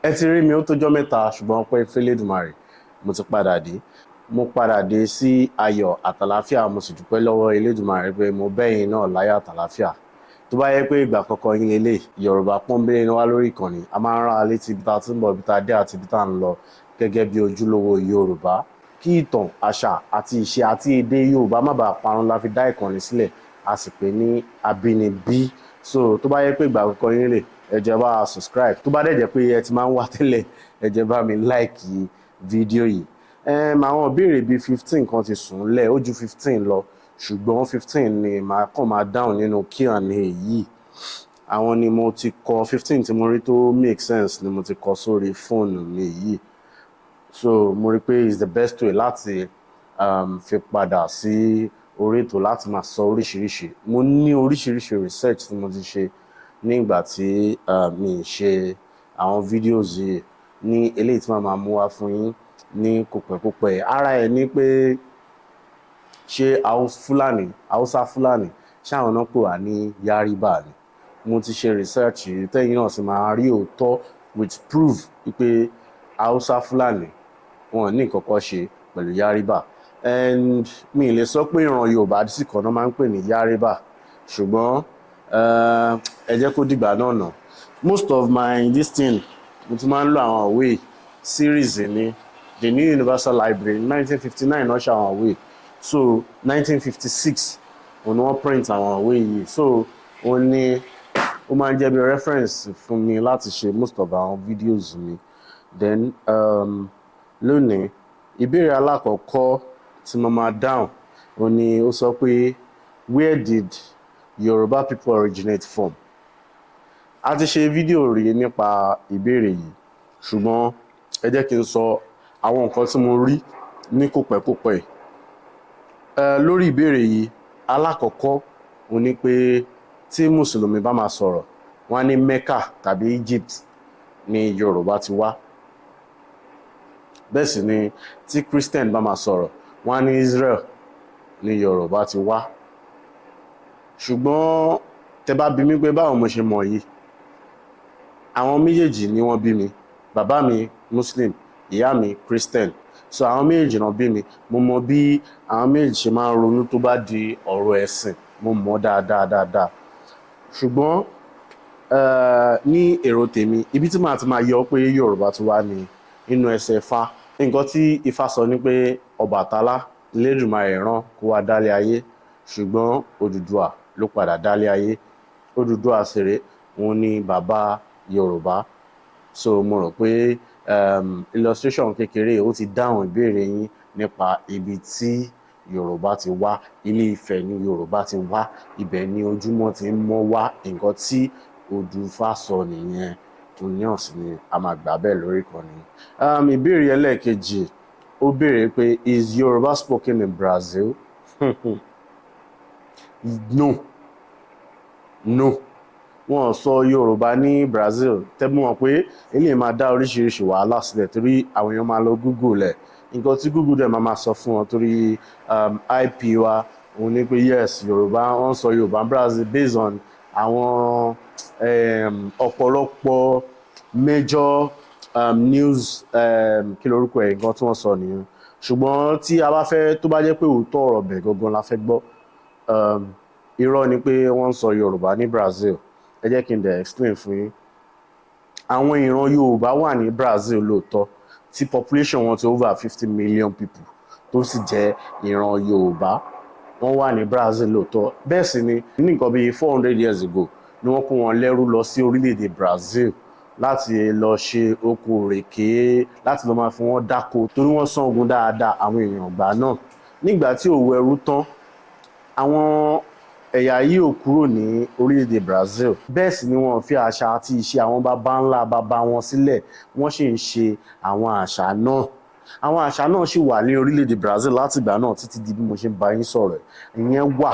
Ẹ ti rí mi, ó tójọ́ mẹ́ta, ṣùgbọ́n pé f'Elédùmarè, mo ti padà dé. Mo padà dé sí ayọ̀ àtàláfíà. Mo sì dúpẹ́ lọ́wọ́ Elédùmarè pé mo bẹ́yìn náà láyọ̀ àtàláfíà. Tó bá yẹ pé ìgbà àkọ́kọ́ yín lélẹ̀, Yorùbá pọ́nbélé ni wá lórí ìkànnì. A máa ń rán wa létí ibi tá a ti ń bọ̀, ibi tá a dé àti ibi tá a ń lọ gẹ́gẹ́ bí ojúlówó Yorùbá. Kí ìtàn, àṣà àti ìṣe àti èdè Yorùbá má bàa parun la fi dá ìkànnì sílẹ̀, a sì pè ní Àbínibí. So tó bá yẹ pé ìgbà àkọ́kọ́ yín lélẹ̀, ẹ jẹ́ bá a subscribe. Tó bá dẹ̀ jẹ́ pé ẹ ti máa ń wá tẹ́lẹ̀, ẹ jẹ́ bá mi like fídíò yìí. Àwọn ìbéèrè bíi 15 kan ti sùn lẹ̀, ó ju 15 lọ, ṣùgbọ́n 15 ni màá kàn máa dáhùn nínú Q&A yìí. Àwọn ni mo ti kọ, 15 tí mo rí tó make sense ni mo ti kọ sórí fóònù mi yìí. So mo rí pé is the best way láti fi padà sí orí ètò láti máa sọ oríṣiríṣi. Mo ní oríṣiríṣi research tí mo ti ṣe nígbà tí mi ṣe àwọn videos yìí ní eléyìí tí màá máa mú wá fún yín ní kòpẹ́kòpẹ́. Ara ẹ̀ ní pé ṣé Fúlàní, Haúsá Fúlàní, ṣé àwọn náà pè wá ní Yáríbà ni? Mo ti ṣe research yìí, tẹ́yìn náà sì máa rí òótọ́ with proof wípé Haúsá Fúlàní wọn ò ní nǹkan kan ṣe pẹ̀lú Yáríbà. And mi lè sọ pé ìran Yorùbá sì kan náà máa ń pè ní Yáríbà, ṣùgbọ́n ẹ jẹ́ kó dìgbà náà nà. Most of my this thing, mo ti máa ń lo àwọn ìwé series ní The New Universal Library. 1959 náà ṣe àwọn ìwé, so 1956 òun ni wọ́n print àwọn ìwé yìí. So òun ni ó máa ń jẹ́ bí reference fún mi láti ṣe most of àwọn videos mi. Then lónìí, ìbéèrè alákọ̀ọ́kọ́ tí mo máa dáhùn, òun ni ó sọ pé, "Where did Yoruba people originate from?" A ti ṣe fídíò rí nípa ìbéèrè yìí, ṣùgbọ́n ẹ jẹ́ kí n sọ àwọn nǹkan tí mo rí ní kòpẹ́kòpẹ́ lórí ìbéèrè yìí. Alákọ̀ọ́kọ́ òun ni pé tí Mùsùlùmí bá máa sọ̀rọ̀, wọ́n á ní Mecca tàbí Egypt ní Yorùbá ti wá. Bẹ́ẹ̀ sì ni tí Christian bá máa sọ̀rọ̀, wọ́n á ní Israel ní Yorùbá ti wá. Ṣùgbọ́n tẹ bá bi mí pé báwo mo ṣe mọ̀ yìí, àwọn méjèèjì ni wọ́n bí mi. Bàbá mi Muslim, ìyá mi Christian, so àwọn méjèèjì náà bí mi. Mo mọ bí àwọn méjèèjì ṣe máa ń ronú tó bá di ọ̀rọ̀ ẹ̀sìn. Mo mọ̀ dáadáa dáadáa. Ṣùgbọ́n ní èrò tèmi, ibi tí màá ti máa yọ pé Yorùbá ti wá ní nínú ẹsẹ̀ Ifá. Nǹkan tí Ifá sọ ni pé Ọbàtálá Elédùmarè rán kó wá dálé ayé, ṣùgbọ́n Odùduwà ló padà dálé ayé. Odùduwà sì rèé, òun ni bàbá Yorùbá. So mo rò pé illustration kékeré ó ti dáhùn ìbéèrè yín nípa ibi tí Yorùbá ti wá. Ilé Ifẹ̀ ni Yorùbá ti wá, ibẹ̀ ni ojúmọ́ ti ń mọ́ wá. Nǹkan tí Odùfá sọ nìyẹn, òun náà sì ni a máa gbà bẹ́ẹ̀ lórí ìkànnì. Ìbéèrè ẹlẹ́ẹ̀kejì, ó béèrè pé, "Is Yorùbá spoken in Brazil?" No, no, wọn ò sọ Yorùbá ní Brazil. Tẹ́ mọ̀ pé eléyìí máa dá oríṣiríṣi wàhálà sílẹ̀ torí àwọn èèyàn máa lọ Google ẹ̀. Nǹkan tí Google dẹ̀ máa máa sọ fún wọn torí IP wa, òun ni pé yes, Yorùbá, wọ́n sọ Yorùbá Brazil based on àwọn ọ̀pọ̀lọpọ̀ major news, kí lorúkọ ẹ̀, nǹkan tí wọ́n sọ nìyẹn. Ṣùgbọ́n tí a bá fẹ́, tó bá jẹ́ pé òótọ́ ọ̀rọ̀ bẹ̀ gangan la fẹ́ gbọ́, irọ́ ni pé wọ́n ń sọ Yorùbá ní Brazil. Ẹ jẹ́ kí n dẹ̀ explain fún yín. Àwọn ìran Yorùbá wà ní Brazil lóòótọ́, tí population wọn ti over 50 million people, tó sì jẹ́ ìran Yorùbá. Wọ́n wà ní Brazil lóòótọ́. Bẹ́ẹ̀ sì ni ní nǹkan bíi 400 years ago ni wọ́n kó wọn lẹ́rú lọ sí orílẹ̀-èdè Brazil láti lọ ṣe oko òrèké, láti lọ máa fi wọ́n dáko, torí wọ́n sán ogun dáadáa, àwọn èèyàn ìgbà náà. Nígbà tí òwò ẹrú tán, àwọn ẹ̀yà yìí ò kúrò ní orílẹ̀-èdè Brazil. Bẹ́ẹ̀ sì ni wọ́n fi àṣà àti ìṣe àwọn baba ńlá baba wọn sílẹ̀. Wọ́n sì ń ṣe àwọn àṣà náà. Àwọn àṣà náà sì wà ní orílẹ̀-èdè Brazil láti ìgbà náà títí di bí mo ṣe ń bá yín sọ̀rọ̀. Ìyẹn wà,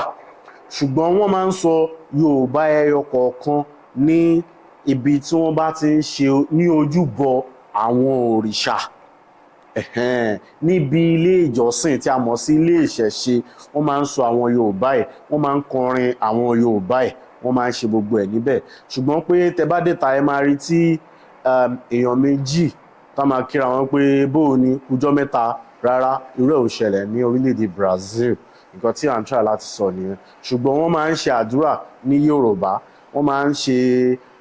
ṣùgbọ́n wọ́n máa ń sọ Yorùbá ẹyọ kọ̀ọ̀kan ní ibi tí wọ́n bá ti ń ṣe ní ojúbọ àwọn òrìṣà, níbi ilé ìjọsìn tí a mọ̀ sí ilé ìṣẹ̀ṣe. Wọ́n máa ń sọ àwọn Yorùbá ẹ̀, wọ́n máa ń kọrin àwọn Yorùbá ẹ̀, wọ́n máa ń ṣe gbogbo ẹ̀ níbẹ̀. Ṣùgbọ́n pé tẹ bá dé ta, ẹ máa rí tí Èèyàn méjì tá máa kíra wọn pé bóò ni kújọ́ mẹ́ta, rárá, irú ẹ̀ ò ṣẹlẹ̀ ní orílẹ̀-èdè Brazil. Nǹkan tí à ń try láti sọ nìyẹn. Ṣùgbọ́n wọ́n máa ń ṣe àdúrà ní Yorùbá, wọ́n máa ń ṣe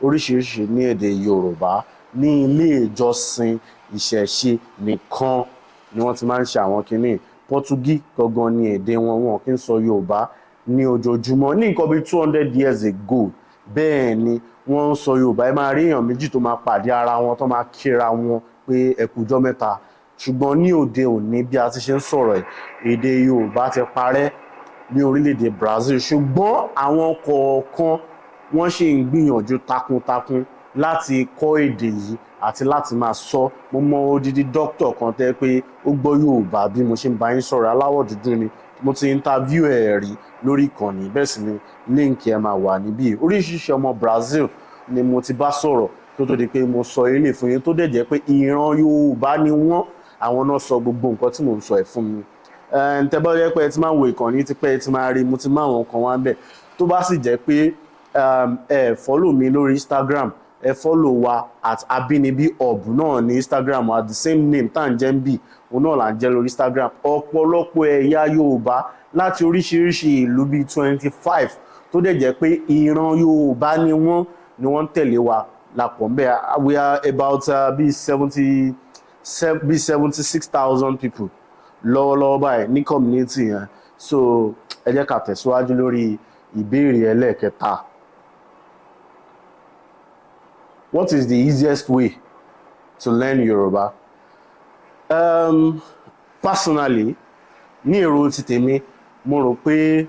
oríṣiríṣi ní èdè Yorùbá. Ní ilé ìjọsìn ìṣẹ̀ṣe nìkan ni wọ́n ti máa ń ṣe àwọn kinní. Pọ́túgì gangan ni èdè wọn, wọn kì í sọ Yorùbá ní ojoojúmọ́. Ní nǹkan bíi 200 years ago, bẹ́ẹ̀ ni wọ́n ń sọ Yorùbá. Ẹ máa rí èèyàn méjì tó máa pàdé ara wọn, tó máa kíra wọn pé ẹ kújọ́ mẹ́ta. Ṣùgbọ́n ní òde òní, bí a ti ṣe ń sọ̀rọ̀ ẹ̀, èdè Yorùbá ti parẹ́ ní orílẹ̀-èdè Brazil. Ṣùgbọ́n àwọn kọ̀ọ̀kan, wọ́n sì ń gbìyànjú takuntakun láti kọ́ èdè yìí àti láti máa sọ. Mo mọ odidi dókítà kan tẹ́ pé ó gbọ́ Yorùbá bí mo ṣe ń bá yín sọ̀rọ̀. Aláwọ̀ dúdú ni. Mo ti interview ẹ̀ rí lórí ìkànnì, bẹ́ẹ̀ sì ni link ẹ̀ máa wà níbí. Oríṣiríṣi ọmọ Brazil ni mo ti bá sọ̀rọ̀ tó tó di pé mo sọ ilé fún yín, tó dẹ̀ jẹ́ pé ìran Yorùbá ni wọ́n. Àwọn náà sọ gbogbo nǹkan tí mò ń sọ ẹ̀ fún mi. Tẹ́ bá jẹ́ pé ẹ ti máa ń wo ìkànnì tipẹ́, ẹ ti máa rí mo ti máa àwọn kan wá ń bẹ̀. Tó bá sì jẹ́ pé ẹ follow mi lórí Instagram, ẹ follow wa @AbinibiHub náà ní Instagram at the same name tá à ń jẹ́ ń bì, òun náà là ń jẹ́ lórí Instagram. Ọ̀pọ̀lọpọ̀ ẹ̀yà Yorùbá láti oríṣiríṣi ìlú bíi 25, tó dẹ̀ jẹ́ pé ìran Yorùbá ni wọ́n ń tẹ̀lé wa lápọ̀ ń bẹ̀. We are about bíi 76,000 people lọ́wọ́lọ́wọ́ báyìí ní community yẹn. So ẹ jẹ́ ká tẹ̀síwájú lórí ìbéèrè ẹlẹ́ẹ̀kẹta. What is the easiest way to learn Yoruba? Personally, ní èrò ti tèmi, mo rò pé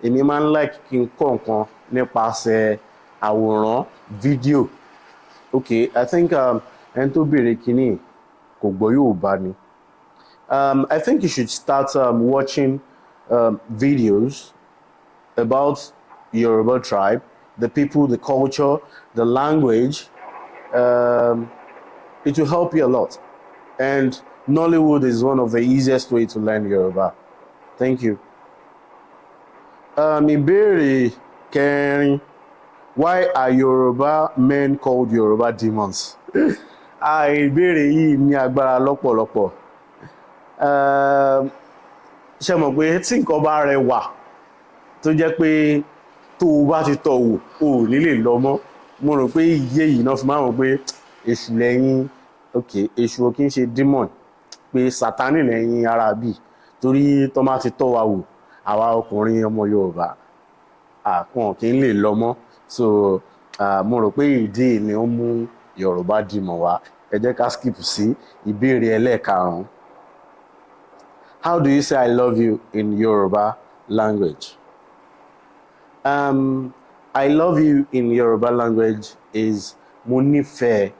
èmi máa ń like kí n kọ́ nǹkan nípasẹ̀ àwòrán, fídíò. Okay, I think ẹni tó béèrè kínní kò gbọ́ Yorùbá ni. I think you should start watching videos about Yoruba tribe, the people, the culture, the language. It will help you a lot. And Nollywood is one of the easiest way to learn Yoruba. Thank you. Ìbéèrè kẹrin: why are Yoruba men called Yoruba demons? Ah, ìbéèrè yìí ní agbára lọ́pọ̀lọpọ̀. Ṣe mọ̀ pé tí nǹkan bá rẹwà, tó jẹ́ pé tó o bá ti tọ̀ wò, o ò ní lè lọ mọ́, mo rò pé iye yìí náà fi máa mọ̀ pé èṣù lẹ́yìn. Ok, èṣù ò kí ń ṣe demon, pé Sátánì lẹ́yìn ara bíi, torí tó máa ti tọ́ wa wò, àwa ọkùnrin ọmọ Yorùbá àpọ̀n kì í lè lọ mọ́. So mo rò pé ìdí ni ó mú Yorùbá demon wá. Ẹ jẹ́ ká skip sí ìbéèrè ẹlẹ́ẹ̀karùn-ún. How do you say "I love you" in Yoruba language? "I love you" in Yoruba language is mo nífẹ̀ẹ́.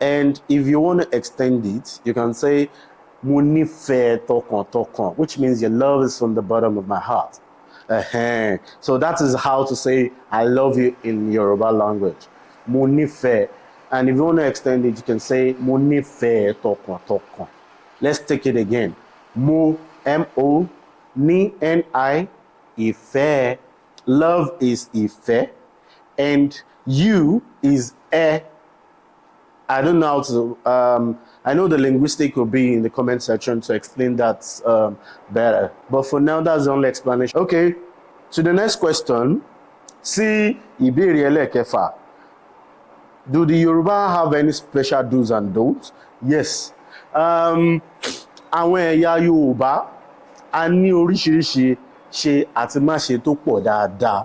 And if you want to extend it, you can say mo nífẹ̀ẹ́ tọkàntọkàn, which means your love is from the bottom of my heart. So that is how to say "I love you" in Yoruba language. Mo nífẹ̀ẹ́. And if you want to extend it, you can say mo nífẹ̀ẹ́ tọkàntọkàn. Let's take it again. Mo, M-O, ní, N-I, ìfẹ́. Love is ìfẹ́. And you is ẹ. I don't know how to, I know the linguistic will be in the comment section to explain that better. But for now, that's the only explanation. Okay, to the next question. Sí ìbéèrè ẹlẹ́ẹ̀kẹfà. Do the Yoruba have any special do's and don'ts? Yes. Àwọn ẹ̀yà Yorùbá, a ní oríṣiríṣi ṣe àti má ṣe tó pọ̀ dáadáa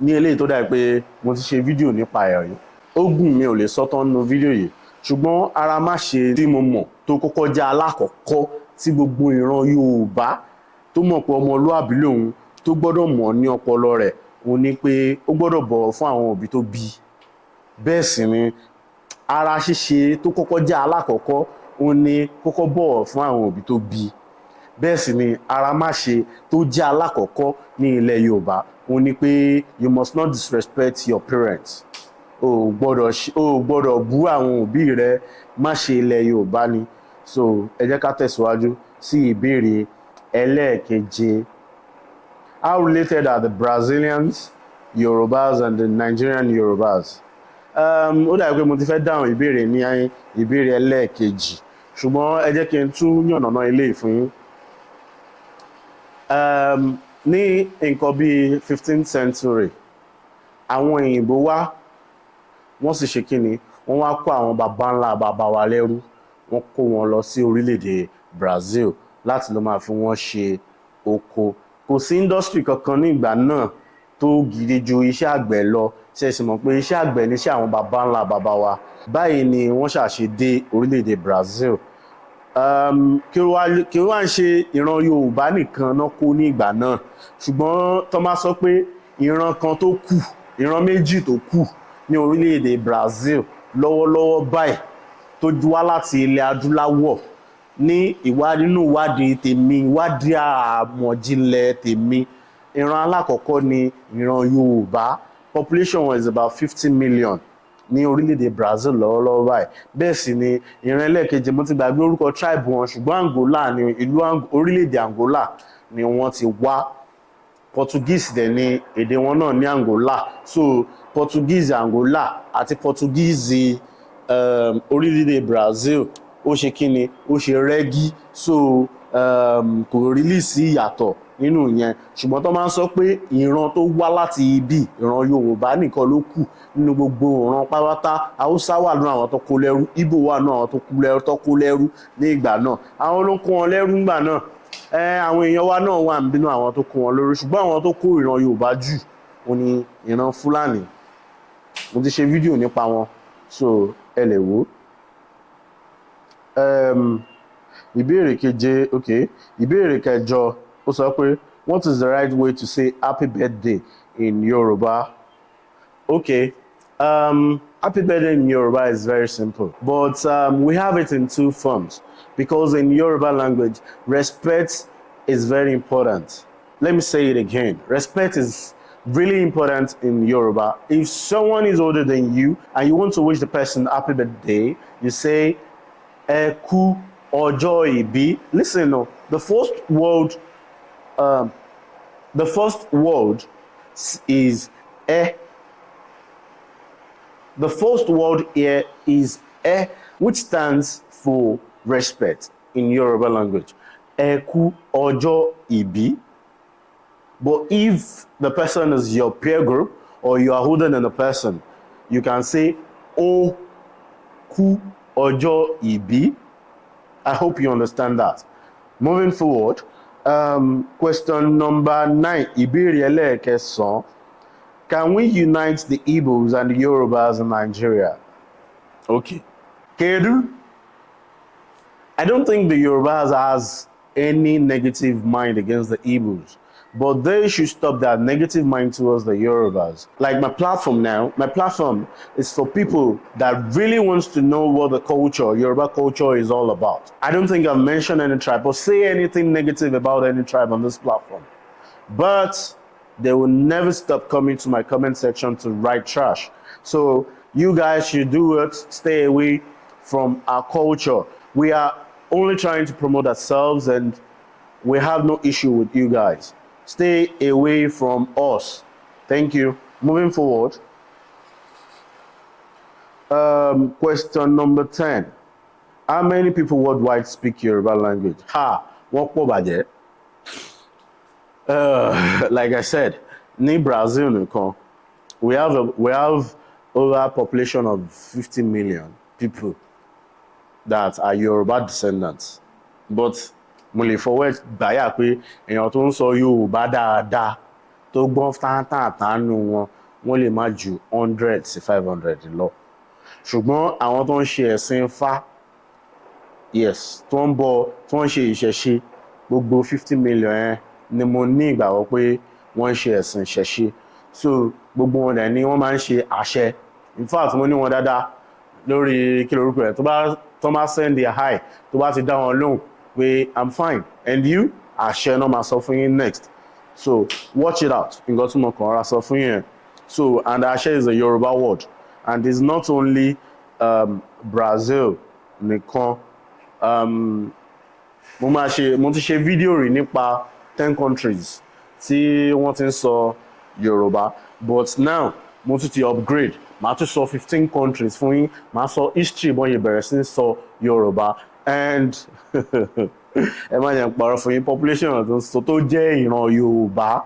ní eléyìí tó dàbí pé mo ti ṣe fídíò nípa ẹ̀ rí. Ó gùn, mi ò lè sọ tán nínú fídíò yìí. Ṣùgbọ́n ara má ṣe tí mo mọ̀ tó kọ́kọ́ jẹ́ alákọ̀ọ́kọ́ tí gbogbo ìran Yorùbá tó mọ̀ pé ọmọlúàbí lòun tó gbọ́dọ̀ mọ̀ ní ọpọlọ rẹ̀, òun ni pé ó gbọ́dọ̀ bọ̀wọ̀ fún àwọn òbí tó bí. Bẹ́ẹ̀ sì ni ara ṣíṣe tó kọ́kọ́ jẹ́ alákọ̀ọ́kọ́, òun ni kọ́kọ́ bọ̀wọ̀ fún àwọn òbí tó bí. Bẹ́ẹ̀ sì ni ara má ṣe tó jẹ́ alákọ̀ọ́kọ́ ní ilẹ̀ Yorùbá, òun ni pé you must not disrespect your parents. O ò gbọ́dọ̀ bú àwọn òbí rẹ. Má ṣe ilẹ̀ Yorùbá ni. So ẹ jẹ́ ká tẹ̀síwájú sí ìbéèrè ẹlẹ́ẹ̀keje. How related are the Brazilians Yorubas and the Nigerian Yorubas? Ó dàbí pé mo ti fẹ́ dáhùn ìbéèrè ní ìbéèrè ẹlẹ́ẹ̀kejì, ṣùgbọ́n ẹ jẹ́ kí n tún yànnàná eléyìí fún yín. Ní nǹkan bíi 15th century, àwọn òyìnbó wá, wọ́n sì ṣe kí ni, wọ́n wá kó àwọn baba ńlá baba wa lẹ́rú. Wọ́n kó wọn lọ sí orílẹ̀-èdè Brazil láti lọ máa fi wọ́n ṣe oko. Kò sí industry kankan ní ìgbà náà tó gidi ju iṣẹ́ àgbẹ̀ lọ. Ṣe sì mọ̀ pé iṣẹ́ àgbẹ̀ ní iṣẹ́ àwọn baba ńlá baba wa. Báyìí ni wọ́n ṣàṣe dé orílẹ̀-èdè Brazil. Kí wá ń ṣe ìran Yorùbá nìkan náà kó ní ìgbà náà, ṣùgbọ́n tó máa sọ pé ìran kan tó kù, ìran méjì tó kù ní orílẹ̀-èdè Brazil lọ́wọ́lọ́wọ́ báyìí tó wá láti ilẹ̀ adúláwọ̀, ní ìwádìí, nínú ìwádìí tèmi, ìwádìí àmọ̀jinlẹ̀ tèmi, ìran alákọ̀ọ́kọ́ ni ìran Yorùbá. Population wọn is about 50 million ní orílẹ̀-èdè Brazil lọ́wọ́lọ́wọ́ báyìí. Bẹ́ẹ̀ sì ni ìran ẹlẹ́ẹ̀kejì, mo ti gbàgbé orúkọ tribe wọn, ṣùgbọ́n Angola ní ìlú, orílẹ̀-èdè Angola ni wọ́n ti wá. Portuguese dẹ̀ ni èdè wọn náà ní Angola. So Portuguese Angola àti Portuguese orílẹ̀-èdè Brazil, ó ṣe kí ni, ó ṣe rẹ́gí. So kò really sí ìyàtọ̀ nínú ìyẹn, ṣùgbọ́n tó máa ń sọ pé ìran tó wá láti ibi, ìran Yorùbá nìkan ló kù nínú gbogbo ìran pátá. Haúsá wà nínú àwọn tó kó lẹ́rú, Ìgbò wà nínú àwọn tó kó lẹ́rú ní ìgbà náà. Àwọn ló ń kó wọn lẹ́rú ńgbà náà. Ẹ àwọn èèyàn wa náà wà nínú àwọn tó kó wọn lórí, ṣùgbọ́n àwọn tó kó ìran Yorùbá jù, òun ni ìran Fúlàní. Mo ti ṣe fídíò nípa wọn, so ẹ lè wò ó. Ìbéèrè keje, ok, ìbéèrè kẹjọ, ó sọ pé, "What is the right way to say happy birthday in Yoruba?" Okay, happy birthday in Yoruba is very simple, but we have it in two forms because in Yoruba language, respect is very important. Let me say it again. Respect is really important in Yoruba. If someone is older than you and you want to wish the person happy birthday, you say "Ẹ kú ọjọ́ ìbí." Listen, no, the first word is ẹ. The first word here is ẹ, which stands for respect in Yoruba language. Ẹ kú ọjọ́ ìbí. But if the person is your peer group or you are older than the person, you can say ó kú ọjọ́ ìbí. I hope you understand that. Moving forward, question number 9, ìbéèrè ẹlẹ́ẹ̀kẹsàn-án. Can we unite the Igbos and the Yorubas in Nigeria? Okay. Kedu? I don't think the Yorubas has any negative mind against the Igbos, but they should stop that negative mind towards the Yorubas. Like my platform now, my platform is for people that really wants to know what the culture, Yoruba culture, is all about. I don't think I've mentioned any tribe or say anything negative about any tribe on this platform. But they will never stop coming to my comment section to write trash. So you guys should do it. Stay away from our culture. We are only trying to promote ourselves and we have no issue with you guys. Stay away from us. Thank you. Moving forward. Question number 10. How many people worldwide speak Yoruba language? Ha! Wọ́n pọ̀ bàjẹ́. Like I said, ní Brazil nìkan, we have over population of 50 million people that are Yoruba descendants. But mo lè fọwọ́ gbáyà pé èèyàn tó ń sọ Yorùbá dáadáa, tó gbọ́n tántàntàn nù wọn, wọ́n lè má ju 100 sí 500 lọ. Ṣùgbọ́n àwọn tó ń ṣe ẹ̀sìn Ifá, yes, tó ń bọ, tó ń ṣe ìṣẹ̀ṣe, gbogbo 50 million yẹn ni mo ní ìgbàgbọ́ pé wọ́n ń ṣe ẹ̀sìn ìṣẹ̀ṣe. So gbogbo wọn dẹ̀ ni wọ́n máa ń ṣe àṣẹ. In fact, mo ní wọn dáadáa lórí kí lorúkọ ẹ̀, tó bá send their hi, tó bá ti dá wọn lóhùn pé "I'm fine, and you?" àṣẹ náà máa sọ fún yín next. So watch it out. Nǹkan tí mo kàn ra sọ fún yín. So, and àṣẹ is a Yoruba word and it's not only Brazil nìkan. Mo ti ṣe fídíò rí nípa 10 countries tí wọ́n ti ń sọ Yorùbá, but now Mo tún ti upgrade, màá tún sọ 15 countries fún yín, màá sọ history bọ́n yìí bẹ̀rẹ̀ sí ní sọ Yorùbá. And ẹ má yẹn parọ́ fún yín, population tó ń sọ tó jẹ́ ìran Yorùbá,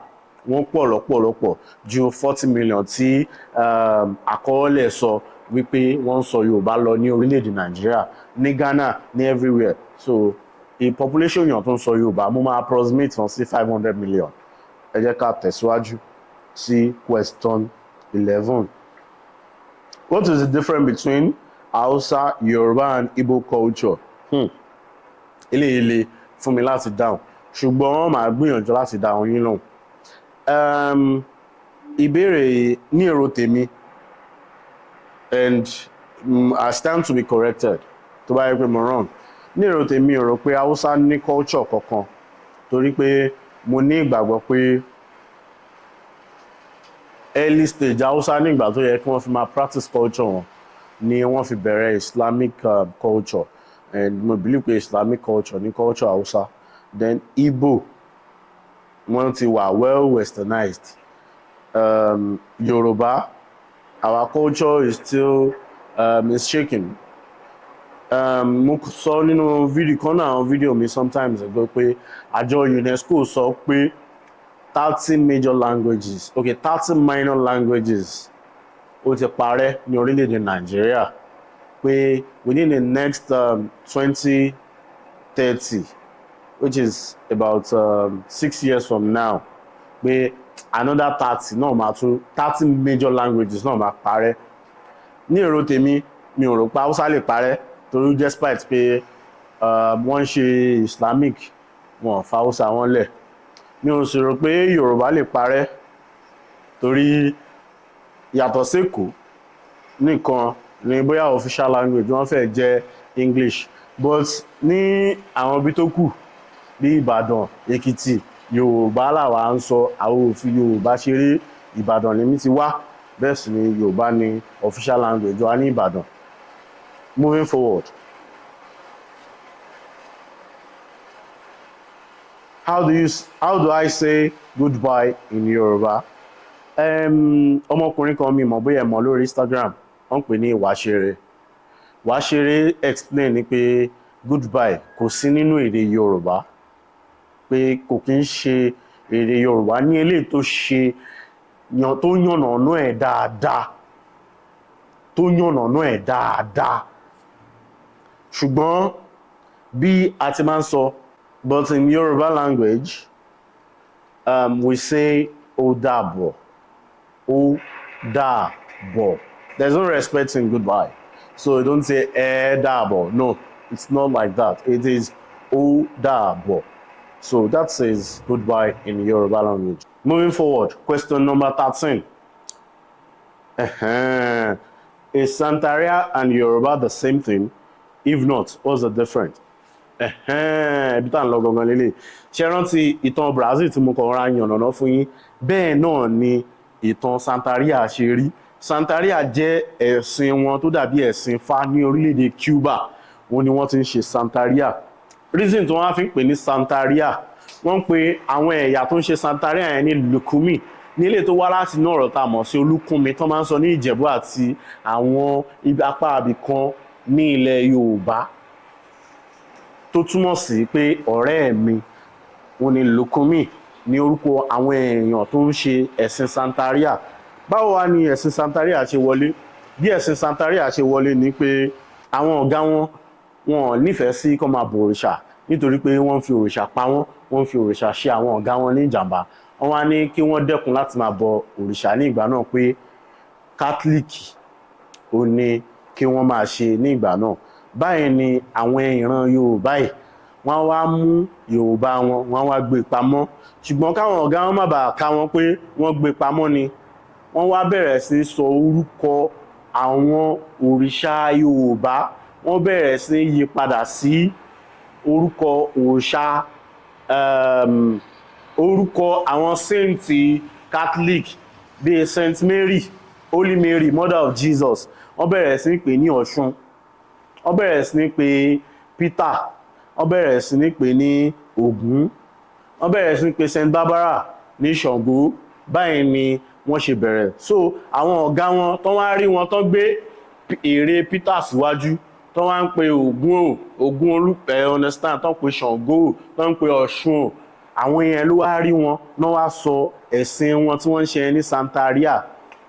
wọ́n pọ̀ lọ́pọ̀lọpọ̀ ju 40 million tí àkọọ́lẹ̀ sọ wípé wọ́n ń sọ Yorùbá lọ ní orílẹ̀-èdè Nàìjíríà, ní Ghana, ní everywhere. So a population yàn tó ń sọ Yorùbá, mo máa approximate wọn sí 500 million. Ẹ jẹ́ ká tẹ̀síwájú sí question 11. What is the difference between Hausa, Yoruba and Igbo culture? Eléyìí le fún mi láti dáhùn, ṣùgbọ́n màá gbìyànjú láti dáhùn yín lóhùn. Ìbéèrè ní èrò tèmi, and I stand to be corrected tó bá yẹ pé mo wrong, ní èrò tèmi, ò rò pé Hausa ní culture kankan, torí pé mo ní ìgbàgbọ́ pé early stage Hausa, ní ìgbà tó yẹ kí wọ́n fi máa practice culture wọn ni wọ́n fi bẹ̀rẹ̀ Islamic culture, and mo believe pé Islamic culture ní culture Hausa. Then Igbo, wọ́n ti wà well westernized. Yorùbá, our culture is still is shaking. Mo sọ nínú fídíò kan náà, àwọn fídíò mi sometimes ago, pé àjọ UNESCO sọ pé 30 major languages, okay, 30 minor languages ó ti parẹ́ ní orílẹ̀-èdè Nàìjíríà, pé within the next 2030, which is about 6 years from now, pé another 30 náà máa tún, 30 major languages náà máa parẹ́. Ní èrò tèmi, mi ò rò pé Hausa lè parẹ́, torí despite pé wọ́n ń ṣe Islamic, wọn ò fa Hausa wọn lẹ̀. Mi ò sì rò pé Yorùbá lè parẹ́, torí yàtọ̀ sékòó nìkan ní bóyá official language wọ́n fẹ́ jẹ́ English, but ní àwọn ibi tó kù bí Ìbàdàn, Èkìtì, Yorùbá làwa ń sọ. Àwọn ò fi Yorùbá ṣeré. Ìbàdàn lèmi ti wá, bẹ́ẹ̀ sì ni Yorùbá ní official language wa ní Ìbàdàn. Moving forward, how do I say goodbye in Yorùbá? Ọmọkùnrin kan, mi mọ̀ bóyá ẹ mọ̀, lórí Instagram, wọ́n ń pè ní Wàṣeré. Wàṣeré explain ni pé goodbye kò sí nínú èdè Yorùbá, pé kò kí ń ṣe èdè Yorùbá ní eléyìí tó ṣe tó yànnàná ẹ̀ dáadáa, tó yànnàná ẹ̀ dáadáa. Ṣùgbọ́n bí a ti máa ń sọ, but in Yoruba language, we say ó dàbọ̀, ó dàbọ̀. There's no respect in goodbye, so you don't say ẹ dàbọ̀. No, it's not like that. It is ó dàbọ̀. So that says goodbye in Yoruba language. Moving forward, question number 13. Is Santeria and Yoruba the same thing? If not, what's the difference? Ibi tá à ń lọ gangan lélẹ̀. Ṣé ẹ rántí ìtàn Brazil tí mo kàn ra yànnàná fún yín? Bẹ́ẹ̀ náà ni ìtàn Santeria ṣe rí. Santeria jẹ́ ẹ̀sìn wọn tó dàbí ẹ̀sìn Ifá ní orílẹ̀-èdè Cuba. Wọ́n ní wọ́n ti ń ṣe Santeria. Reason tí wọ́n á fi ń pè ní Santeria, wọ́n ń pe àwọn ẹ̀yà tó ń ṣe Santeria yẹn ní Lukumi, nílé tó wá láti inú ọ̀rọ̀ tá a mọ̀ sí Olúkúnmi tó máa ń sọ ní Ìjẹ̀bú àti àwọn ibi apá àbí kan ní ilẹ̀ Yorùbá, tó túmọ̀ sí pé ọ̀rẹ́ mi. Wọ́n ní Lukumi ní orúkọ àwọn èèyàn tó ń ṣe ẹ̀sìn Santeria. Báwo wá ni ẹ̀sìn Santeria ṣe wọlé? Bí ẹ̀sìn Santeria ṣe wọlé ni pé àwọn ọ̀gá wọn, wọn ò nífẹ̀ẹ́ sí kó máa bọ òrìṣà, nítorí pé wọ́n ń fi òrìṣà pa wọ́n, wọ́n ń fi òrìṣà ṣe àwọn ọ̀gá wọn ní ìjàmbá. Wọ́n wá ní kí wọ́n dẹ́kun láti máa bọ òrìṣà ní ìgbà náà, pé Kátólíìkì ó ní kí wọ́n máa ṣe ní ìgbà náà. Báyìí ni àwọn ìran Yorùbá yìí, wọ́n wá mú Yorùbá wọn, wọ́n wá gbé pamọ́. Ṣùgbọ́n káwọn ọ̀gá wọn má bàa ká wọn pé wọ́n gbé pamọ́ ni wọ́n wá bẹ̀rẹ̀ sí sọ orúkọ àwọn òrìṣà Yorùbá, wọ́n bẹ̀rẹ̀ sí yí padà sí orúkọ òrìṣà, orúkọ àwọn saint Catholic bíi Saint Mary, Holy Mary, Mother of Jesus. Wọ́n bẹ̀rẹ̀ sí ní pè ní Ọ̀ṣun, wọ́n bẹ̀rẹ̀ sí ní pè Peter, wọ́n bẹ̀rẹ̀ sí ní pè ní Ògún, wọ́n bẹ̀rẹ̀ sí ní pè Saint Barbara ní Ṣàngó. Báyìí ni wọ́n ṣe bẹ̀rẹ̀. So àwọn ọ̀gá wọn tó wá rí wọn tó gbé ère Peter síwájú, tó wá ń pe Ògún o, Ògún olùpẹ̀, understand, tó ń pe Ṣàngó o, tó ń pe Ọ̀ṣun o, àwọn yẹn ló wá rí wọn náà, wá sọ ẹ̀sìn wọn tí wọ́n ń ṣe ní Santeria.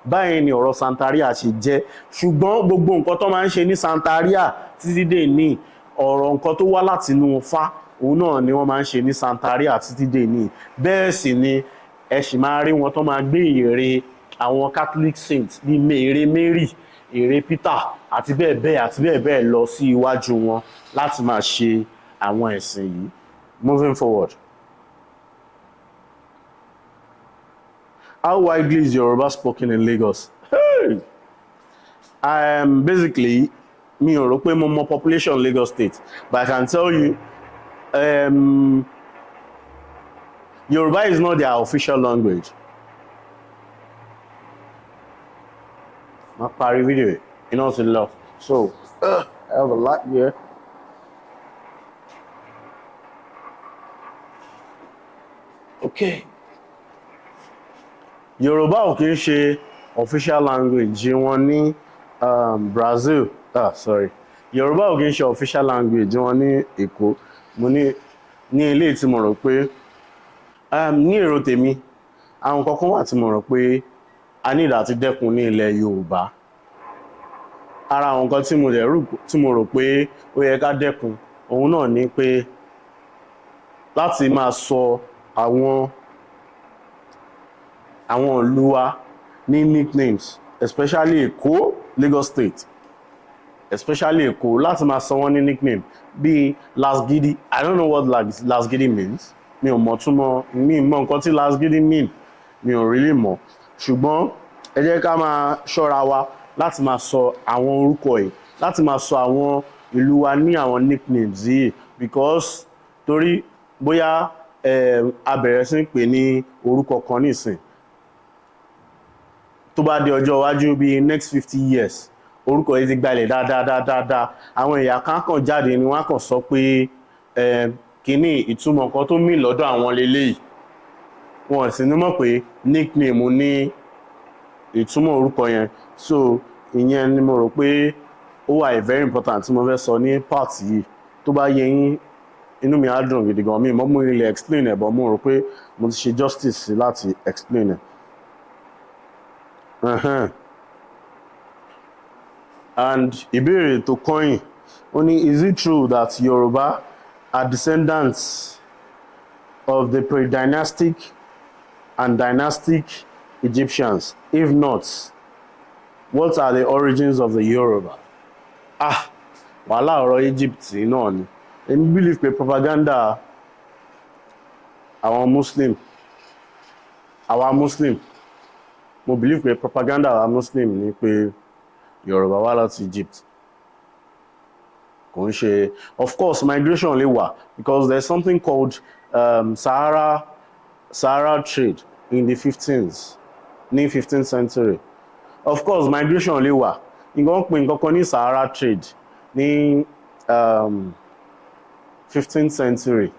Báyìí ni ọ̀rọ̀ Santeria ṣe jẹ́. Ṣùgbọ́n gbogbo nǹkan tó máa ń ṣe ní Santeria títí dé ní, ọ̀rọ̀ nǹkan tó wá láti inú Ifá, òun náà ni wọ́n máa ń ṣe ní Santeria títí dé ní. Bẹ́ẹ̀ sì ni ẹ sì máa rí wọn tó máa gbé ère àwọn Catholic saints bíi ère Mary, ère Peter, àti bẹ́ẹ̀ bẹ́ẹ̀ àti bẹ́ẹ̀ bẹ́ẹ̀ lọ sí iwájú wọn láti máa ṣe àwọn ẹ̀sìn yìí. Moving forward. How widely is Yoruba spoken in Lagos? Hey! Basically, mi ò rò pé mo mọ population Lagos State, but I can tell you, Yoruba is not their official language. Má parí fídíò yìí, iná ti lọ. So, I have a lot here. Okay. Yorùbá ò kí ń ṣe official language wọn ní Brazil, ah, sorry, Yorùbá ò kí ń ṣe official language wọn ní Èkó. Mo ní ilé tí mo rò pé ní èrò tèmi, àwọn kankan wà tí mo rò pé a ní àti dẹ́kun ní ilẹ̀ Yorùbá. Ara àwọn nǹkan tí mo dẹ̀ rò, tí mo rò pé ó yẹ ká dẹ́kun, òun náà ni pé láti máa sọ àwọn ìlú wa ní nicknames, especially Èkó, Lagos State, especially Èkó, láti máa sọ wọ́n ní nickname bíi Lasgidi. I don't know what Lasgidi means. Mi ò mọ̀ túmọ̀, mi ò mọ̀ nǹkan tí Lasgidi mean, mi ò really mọ̀. Ṣùgbọ́n ẹ jẹ́ ká máa ṣọ́ra wa láti máa sọ àwọn orúkọ yìí, láti máa sọ àwọn ìlú wa ní àwọn nicknames yìí, because torí bóyá a bẹ̀rẹ̀ sí ń pè ní orúkọ kan nísìn, tó bá dé ọjọ́ iwájú, bíi next 50 years, orúkọ yìí ti gbalẹ̀ dáadáa dáadáa, àwọn ẹ̀yà kan kàn jáde ni wọ́n á kàn sọ pé kínní ìtumọ̀ kan tó mì lọ́dọ̀ àwọn leléyìí. Wọn sì ní mọ̀ pé nickname ní ìtumọ̀ orúkọ yẹn. So ìyẹn ni mo rò pé ó wà very important tí mo fẹ́ sọ ní part yìí. Tó bá yé yín, inú mi á dùn gidi gan. Mi mọ́ mo lè explain ẹ̀, but mo rò pé mo ti ṣe justice sí láti explain ẹ̀. And ìbéèrè tó kọ́yìn, ó ní, "Is it true that Yoruba are descendants of the pre-dynastic and dynastic Egyptians? If not, what are the origins of the Yoruba?" Ah, wàhálà ọ̀rọ̀ Egypt náà ni. Èmi believe pé propaganda àwọn Muslim, àwa Muslim, mo believe pé propaganda àwa Muslim ni pé Yorùbá wá láti Egypt. Kò ń ṣe. Of course migration lè wà, because there is something called Sahara trade in the 15th, ní 15th century. Of course migration lè wà. Nǹkan pè nǹkan kan ní Sahara trade ní 15th century,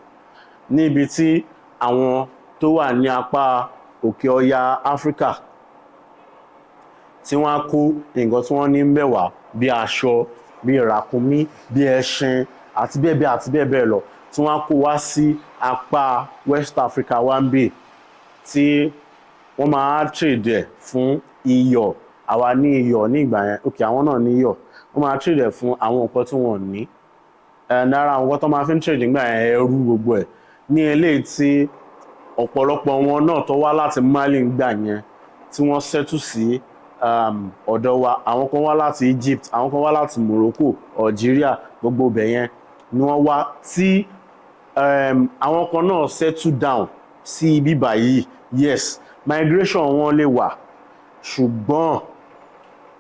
níbi tí àwọn tó wà ní apá òkè ọya Áfíríkà tí wọ́n á kó nǹkan tí wọ́n ní ń bẹ̀ wá, bí aṣọ, bí ràkúnmí, bí ẹṣin, àti bẹ́ẹ̀ bẹ́ẹ̀ àti bẹ́ẹ̀ bẹ́ẹ̀ lọ, tí wọ́n á kó wá sí apá West Africa wá ń bì, tí wọ́n máa trade ẹ̀ fún iyọ̀. Àwa ní iyọ̀ ní ìgbà yẹn, ok, àwọn náà ní iyọ̀. Wọ́n máa trade ẹ̀ fún àwọn nǹkan tí wọ́n ní ẹ̀ lára. Àwọn nǹkan tó máa fi ń trade nígbà yẹn, ẹrú, gbogbo ẹ̀ ní eléyìí tí ọ̀pọ̀lọpọ̀ wọn náà tó wá láti Mali ńgbà yẹn, tí wọ́n settle sí ọ̀dọ̀ wa. Àwọn kan wá láti Egypt, àwọn kan wá láti Morocco, Algeria, gbogbo ibẹ̀ yẹn ni wọ́n wá, tí àwọn kan náà settle down sí ibi báyìí. Yes, migration wọn lè wà, ṣùgbọ́n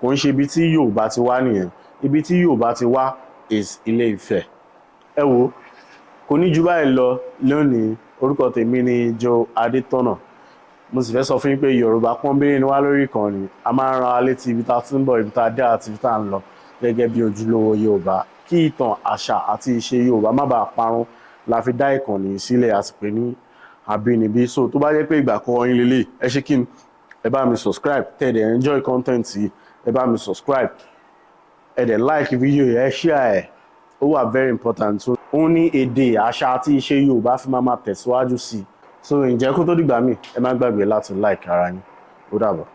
kò ń ṣe ibi tí Yorùbá ti wá nìyẹn. Ibi tí Yorùbá ti wá is Ilé Ifẹ̀. Ẹ wo, kò ní ju báyìí lọ lónìí. Orúkọ tèmi ni Joe Adétọ̀nà. Mo sì fẹ́ sọ fún yín pé Yorùbá pọ́nbélé ni wá lórí ìkànnì. A máa ń ran wa létí ibi tá a ti ń bọ̀, ibi tá a dé àti ibi tá a ń lọ gẹ́gẹ́ bí ojúlówó Yorùbá. Kí ìtàn, àṣà àti ìṣe Yorùbá má bàa parun la fi dá ìkànnì yìí sílẹ̀, a sì pè ní Àbínibí. So tó bá jẹ́ pé ìgbà àkọ́kọ́ yín lélẹ̀, ẹ ṣe kí ni, ẹ bá mi subscribe. Tẹ́ ẹ dẹ̀ enjoy content yìí, ẹ bá mi subscribe, ẹ dẹ̀ like video yìí, ẹ share ẹ̀. Ó wà very important. So òun ní èdè, àṣà àti ìṣe Yorùbá fi máa máa tẹ̀síwájú sí i. So ǹjẹ́ kó tó dìgbà míì, ẹ má gbàgbé láti like ara yín. Ó dàbọ̀.